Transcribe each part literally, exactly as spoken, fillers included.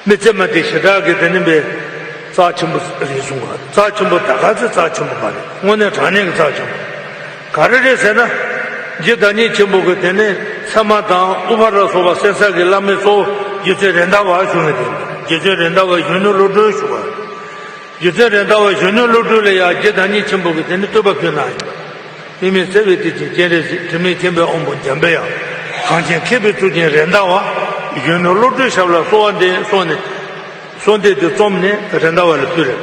མི་ཚེ་མ་དེ་ཞེ་དྲག་གི་དེ་ནི་པའི་རྩ་ཆེན་པོ་རེད་གསུང་བ། རྩ་ཆེན་པོ་ད་ག་ཚོད་རྩ་ཆེན་པོ་མ་རེད། དངོས་གནས་དྲང་གནས་ཀྱི་རྩ་ཆེན་པོ་ག་རེ་རེད་ཟེར་ན། རྗེ་བདག་ཉིད་ཆེན་པོ་གི་དེ་ནི་ཚད་མ་དང་ཨུ་པ་ར་སོགས་པ་གསན་ས་གི་བླ་མའི་གཙོ་བོ་རྗེ་བཙུན་རེད་མདའ་བ་བཞུགས་ནས། དེ་རྗེ་བཙུན་རེད་མདའ་བ་གཞོན་ནུ་བློ་གྲོས་བཞུགས་པ། རྗེ་བཙུན་རེད་མདའ་བ་གཞོན་ནུ་བློ་གྲོས་ལ་ཡང་རྗེ་བདག་ཉིད་ཆེན་པོ་གི་དེ་ནི་བསྟོད་པ་ཕུལ་གནང་ཡོད་པ། དམིགས་མེད་བརྩེ་བའི་གཏེར་ཆེན་སྤྱན་རས་གཟིགས། དྲི་མེད་མཁྱེན་པའི་དབང་པོ་འཇམ་པའི་དབྱངས། གངས་ཅན་མཁས་པའི་གཙུག་རྒྱན་རེད་མདའ་བ། གཞོན་ནུ་བློ་གྲོས་ཞབས་ལ་གསོལ་བ་འདེབས་གསུངས་ནས། གསོལ་འདེབས་དེ་རྩོམ་ནས་རེད་མདའ་བ་ལ་ཕུལ་རེད།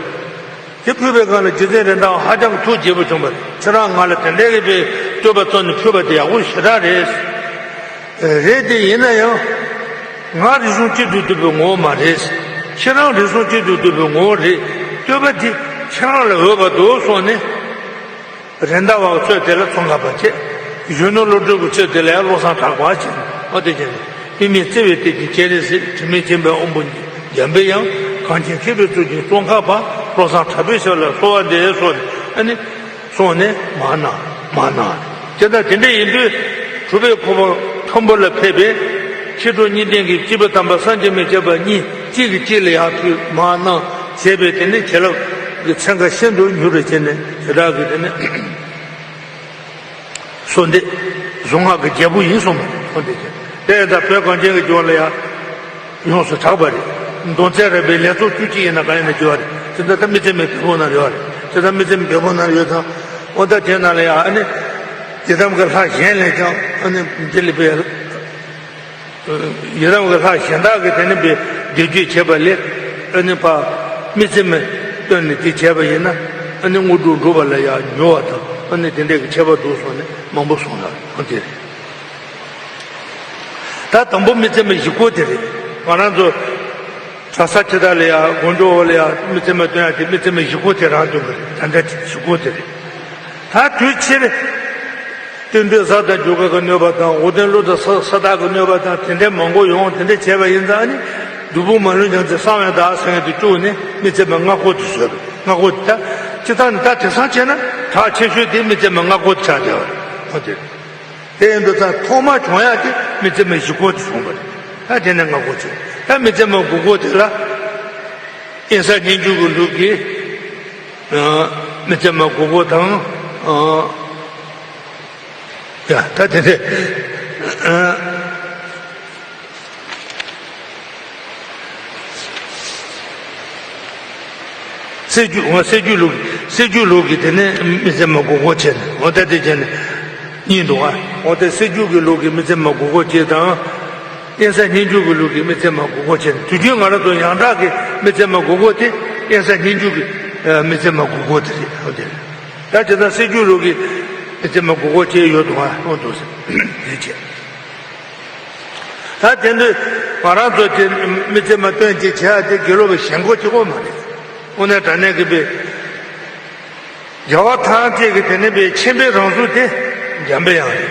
དེ་ཕུལ་བའི་སྒང་ལ་རྗེ་བཙུན་རེད་མདའ་བ་ཧ་ཅང་གི་ཐུགས་དགྱེས་པོ་བྱུང་བ་རེད། ཁྱེད་རང་ང་ལ་དེ་འདྲའི་གི་པའི་བསྟོད་པ་རྩོམ་ནས་ཕུལ་བ་དེ་ཡག་པོ་ཞེ་དྲག་རེད། རེད་དེ་ཡིན་ན་ཡང་། ང་རིག་གཞུང་གཅིག་ཏུ་འདུས་པའི་ངོ་བོ་མ་རེད། ཁྱེད་རང་རིག་གཞུང་གཅིག་ཏུ་འདུས་པའི་ངོ་བོ་རེད། བསྟོད་པ་འདི་ཁྱེད་རང་ལ་འོས་པ་འདུག་གསུངས་ནས། རེད་མདའ་བ་གི་ཚོད་དེ་ལ་ཙོང་ཁ་པ་བྱས། གཞོན་ནུ་བློ་གྲོས་ཀྱི་ཚོད་དེ་ལ་ཡང་བློ་བཟང་གྲགས་པ་བྱས། ཨོ་དེ་བྱས་ནས་དམིགས་མེད་བརྩེ་བའི་གཏེར་ཆེན་སྤྱན་རས་གཟིགས། དྲི་མེད་མཁྱེན་པའི་དབང་པོ་འཇམ་པའི་དབྱངས། གངས་ཅན་མཁས་པའི་གཙུག་རྒྱན་ཙོང་ཁ་པ། བློ་བཟང་གྲགས་པའི་ཞབས་ལ་གསོལ་བ་འདེབས་གསུངས་ནས། ཨ་ནི། སོང་ནས་མར་གནང་། མར་གནང་། དེ་ལྟར་དེ་འདྲ་ཡིན་དུས། གྲུབ་པའི་གོ་འཕང་མཐོན་པོ་ལ་ཕེབས་པའི་མཆེད་གྲོགས་གཉིས་ལྡན་གྱི་སྐྱེས་བུ་དམ་པ་སངས་རྒྱས་མི་བསྐྱོད་པ་གཉིས་གཅིག་གིས་གཅིག་ལ་ཡར་ཐུག་མར་གནང་བྱས་པའི་དེ་ནི་བྱིན་རླབས་ཀྱི་ཚན་ཁ་ཤིན་ཏུ་མྱུར་དུ་བྱས་ནས་དེ་དག་གི་དེ་ནི་གསོལ་འདེབས་གཟུངས་སྔགས་ཀྱི་རྒྱལ་པོ་ཡིན་གསུངས་པ་གསོལ་འདེབས་བྱས། དེ་ཡང་ད་བོད་གངས་ཅན་གྱི་ལྗོངས་ལ་ཡང་། ཡོངས་སུ་གྲགས་པ་རེད། མདོ་མཛངས་རབ་པའི་ལེགས་ཚོགས་བཅུ་གཅིག་ཡིན་ན་གང་ཡིན་ན་བརྗོད་པ་རེད། དེ་ལྟར་ད་མི་ཚེ་མའི་བེམ་པོ་ན་ཡོད་རེད། དེ་ལྟར་མི་ཚེ་མའི་བེམ་པོ་ན་ཡོད་ཙང་། འོ་ད་དེ་ནང་ལ་ཡང་ཨ་ནི། ཡི་དམ་གྱི་ལྷ་གཞན་ལས་ཀྱང་ཨ་ནི་འདི་ལས་པའི། ཡི་དམ་གྱི་ལྷ་གཞན་དག་གིས་དེ་ནི་པའི་བཟླས་བརྗོད་བྱས་པ་ལས། ཨ་ནི་ཕ། མི་ཚེ་མའི་བཏོན་ནས་དེ་བྱས་པ་ཡིན་ན། ཨ་ནི་དངོས་གྲུབ་འགྲུབ་པ་ལ་ཡང་མྱུར་བ་དང་ཨ་ནི་དེ་འདྲའི་གི་ཁྱད་པར་འདུག་གསུངས་ནས་མང་པོ་གསུངས་ལ་འོ་དེ་རེད། ད་དང་པོ་མི་ཚེ་མའི་གཞི་སྒོ་དེ་རེད། ང་རང་ཚོ་གྲྭ་ས་ཆེ་དག་ལ་ཡ་དགོན་སྐྱོར་འོག་ལ་ཡ་མི་ཚེ་མ་སྟོན་ཡ་དེ་མི་ཚེ་མའི་གཞི་སྒོ་དེ་རང་སྟོན་པ་རེད། ད་ལྟ་གཞི་སྒོ་དེ་རེད། ད་དུས་ཕྱིར་སྟོན་དུས་གཟའ་དང་རྒྱུ་སྐར་གྱི་གནོད་པ་དང་འོ་དེ་ལོ་དང་ས་ས་དག་གི་གནོད་པ་དང་དེ་འདྲའི་མང་པོ་ཡོང་དེ་འདྲ་བྱས་པ་ཡིན་ཙང་ནི་སྒྲུབ་ཕུག་མ་ལུས་རྒྱལ་མཚན་གསང་བའི་བདག་ཟེར་མཁན་དེ་བཅུག་ནས་མི་ཚེ་མའི་སྔ་སྒོ་དེ་བཟོས་པ་རེད། སྔ་སྒོ་དེ་ད་སྤྱིར་བཏང་ནི་ད་དེང་སང་བྱས་ན་གྲགས་ཆེ་ཤོས་དེ་མི་ཚེ་མའི་སྔ་སྒོ་དེ་ཆགས་བསྡད་པ་རེད། འོ་དེ་རེད། དེ་ཡིན་དུས་ད་ཐོག་མ་བྱུང་ཡག་དེ་མི་ཚེ་མའི་གཞི་སྒོ་དེ་བྱུང་བ་རེད། ད་དེ་ནས་སྔ་སྒོ་བྱས། ད་མི་ཚེ་མའི་དགུ་སྒོ་དེ་ལ་དབེན་ས་སྙན་བརྒྱུད་ཀྱི་ལུགས་ཀྱི་ཨ་མི་ཚེ་མའི་དགུ་སྒོ་དང་ཨ་ཡ་ད་དེ་ནས་ཨ། སྲད་རྒྱུད་ང་སྲད་རྒྱུད་ལུགས་སྲད་རྒྱུད་ལུགས་ཀྱི་དེ་ནས་མི་ཚེ་མའི་དགུ་སྒོ་བྱས་ནས་འོ་ད་དེ་བྱས་ནས་གཉིས་འདུག་ཨ། འོ་ད་སྲད་རྒྱུད་ཀྱི་ལུགས་ཀྱི་མི་ཚེ་མའི་དགུ་སྒོ་གཅིག་དང་། དབེན་ས་སྙན་བརྒྱུད་ཀྱི་ལུགས་ཀྱི་མི་ཚེ་མའི་དགུ་སྒོ་བྱས་ནས་དུས་རྒྱུན་ང་རང་ཚོ་ཡང་དག་གི་མི་ཚེ་མའི་དགུ་སྒོ་དེ་དབེན་ས་སྙན་བརྒྱུད་ཀྱི་མི་ཚེ་མའི་དགུ་སྒོ་དེ་རེད། འོ་དེ་རེད། ད་དེ་ལྟར་སྲད་རྒྱུད་ལུགས་ཀྱི་མི་ཚེ་མའི་དགུ་སྒོ་བཅས་ཡོད་འདུག་ཨ། འོ་འདུག་ཟེར་དེ་བྱས། ད་དེ་འདྲ་ང་རང་ཚོ་དེ་མི་ཚེ་མ་སྟོན་ཅིག་བྱེད་ཡ་དེ་དགེ་སློབ་པའི་ཞེན་ཁོག་གཅིག་པོ་མ་རེད། དངོས་གནས་དྲང་གནས་ཀྱི་པའི་རྒྱལ་བ་ཐམས་ཅད་ཀྱི་དེ་ནས་པའི་མཁྱེན་པའི་རང་གཟུགས་དེ་འཇམ་པའི་དབྱངས་རེད།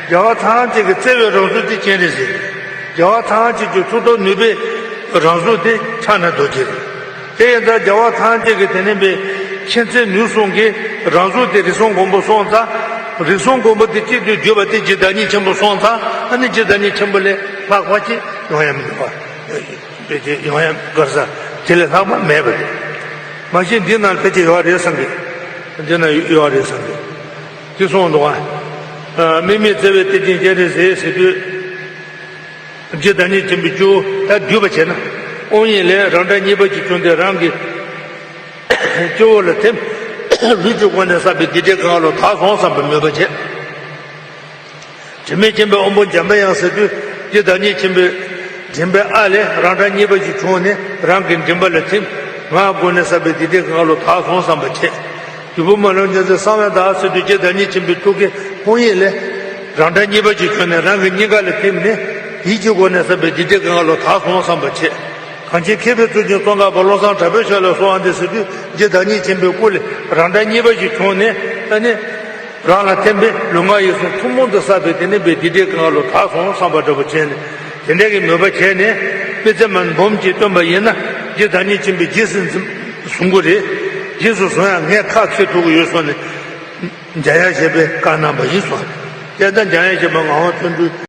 རྒྱལ་བ་ཐམས་ཅད་ཀྱི་བརྩེ་བའི་རང་གཟུགས་དེ་སྤྱན་རས་གཟིགས་རེད། རྒྱལ་བ་ཐམས་ཅད་ཀྱི་མཐུ་སྟོབས་ནུས་པའི་རང་གཟུགས་དེ་ཕྱག་ན་རྡོ་རྗེ་རེད། དེ་ཡིན་ཙང་རྒྱལ་བ་ཐམས་ཅད་ཀྱི་དེ་ནས་པའི་མཁྱེན་བརྩེ་ནུས་གསུམ་གྱི་རང་གཟུགས་དེ་རིགས་གསུམ་མགོན་པོ་སོང་ཙང་། རིགས་གསུམ་མགོན་པོ་དེ་གཅིག་ཏུ་བསྡུས་པ་དེ་རྗེ་བདག་ཉིད་ཆེན་པོ་སོང་ཙང་ཨ་ནི་རྗེ་བདག་ཉིད་ཆེན་པོ་ལས་ལྷག་པ་ཅིག་ཡོང་ཡ་མི་འདུག་པ། ཕལ་ཆེར་ཡོང་ཡ་གར་ས་དེ་ལས་ལྷག་པ་མེད་པ་རེད། མ་གཞི་འདི་ནང་ཕལ་ཆེར་ཡོད་རེད་བསམ་གི། འདི་ན་ཡོད་རེད་བསམ་གི། དེ་གསུངས་འདུག་པ། དམིགས་མེད་བརྩེ་བའི་གཏེར་ཆེན་སྤྱན་རས་གཟིགས་ཟེར་དུས། རྗེ་བདག་ཉིད་ཆེན་པོའི་སྐྱེ་བོ་ད་བསྡུས་པ་བྱས་ན། དབང་ཡིན་ལས་རང་སྒྲ་གཉིས་པ་ཅིག་བྱུང་སྟེ་རང་གི་སྤྱི་བོ་ལ་ཐིམ། ལུས་ཀྱི་སྒོ་ནས་བསགས་པའི་སྡིག་སྒྲིབ་གང་ལོ་དག་སོང་བསམ་པའི་མོས་པ་བྱས། དྲི་མེད་མཁྱེན་པའི་དབང་པོ་འཇམ་པའི་དབྱངས་ཟེར་དུས་རྗེ་བདག་ཉིད་ཆེན་པོའི་མགྲིན་པའི་ཨ་ལས་རང་སྒྲ་གཉིས་པ་ཅིག་བྱུང་ནས་རང་གི་མགྲིན་པ་ལ་ཐིམ། ངག་སྒོ་ནས་བསགས་པའི་སྡིག་སྒྲིབ་གང་ལོ་དག་སོང་བསམ་པ་བྱས། ཡུལ་པོ་མ་ལུས་རྒྱལ་མཚན་གསང་བའི་བདག་ཟེར་དུས་རྗེ་བདག་ཉིད་ཆེན་པོའི་ཐུགས་ཀའི་དབང་ཡིན་ལས། རང་སྒྲ་གཉིས་པ་ཅིག་བྱུང་ནས་རང་གི་སྙིང་ག་ལ་ཐིམ་ནས་ཡིད་ཀྱི་སྒོ་ནས་བསགས་པའི་སྡིག་སྒྲིབ་གང་ལོ་དག་སོང་བསམ་པ་བྱས། གངས་ཅན་མཁས་པའི་གཙུག་རྒྱན་ཙོང་ཁ་པ་བློ་བཟང་གྲགས་པའི་ཞབས་ལ་གསོལ་བ་འདེབས་ཟེར་དུས་རྗེ་བདག་ཉིད་ཆེན་པོའི་སྐུ་ལས་རང་སྒྲ་གཉིས་པ་ཅིག་བྱུང་ནས་ཨ་ནི། རང་ལ་ཐིམ་པས་ལུས་ངག་ཡིད་གསུམ་ཐུན་མོང་དུ་བསགས་པའི་དེ་ནི་པའི་སྡིག་སྒྲིབ་གང་ལོ་དག་སོང་བསམ་པ་འདྲ་པོ་བྱས་ནས་དེ་འདྲ་གི་མོས་པ་བྱས་ནས་མི་ཚེ་མ་འབུམ་གཅིག་བཏོན་པ་ཡིན་ན་རྗེ་བདག་ཉིད་ཆེན་པོས་རྗེས་སུ་འཛིན་བཟུང་གི་རེད། རྗེས་སུ་བཟུང་ཡང་ངས་ཁག་ཆེ་ཐུག་གི་ཡོད་གསུངས་ནས་འཇམ་དབྱངས་བཞད་པས་བཀའ་གནང་བ་ཡིན་གསུངས། དེ་ལྟར་འཇམ་དབྱངས་བཞད་པ་ངག་དབང་བརྩོན་འགྲུས།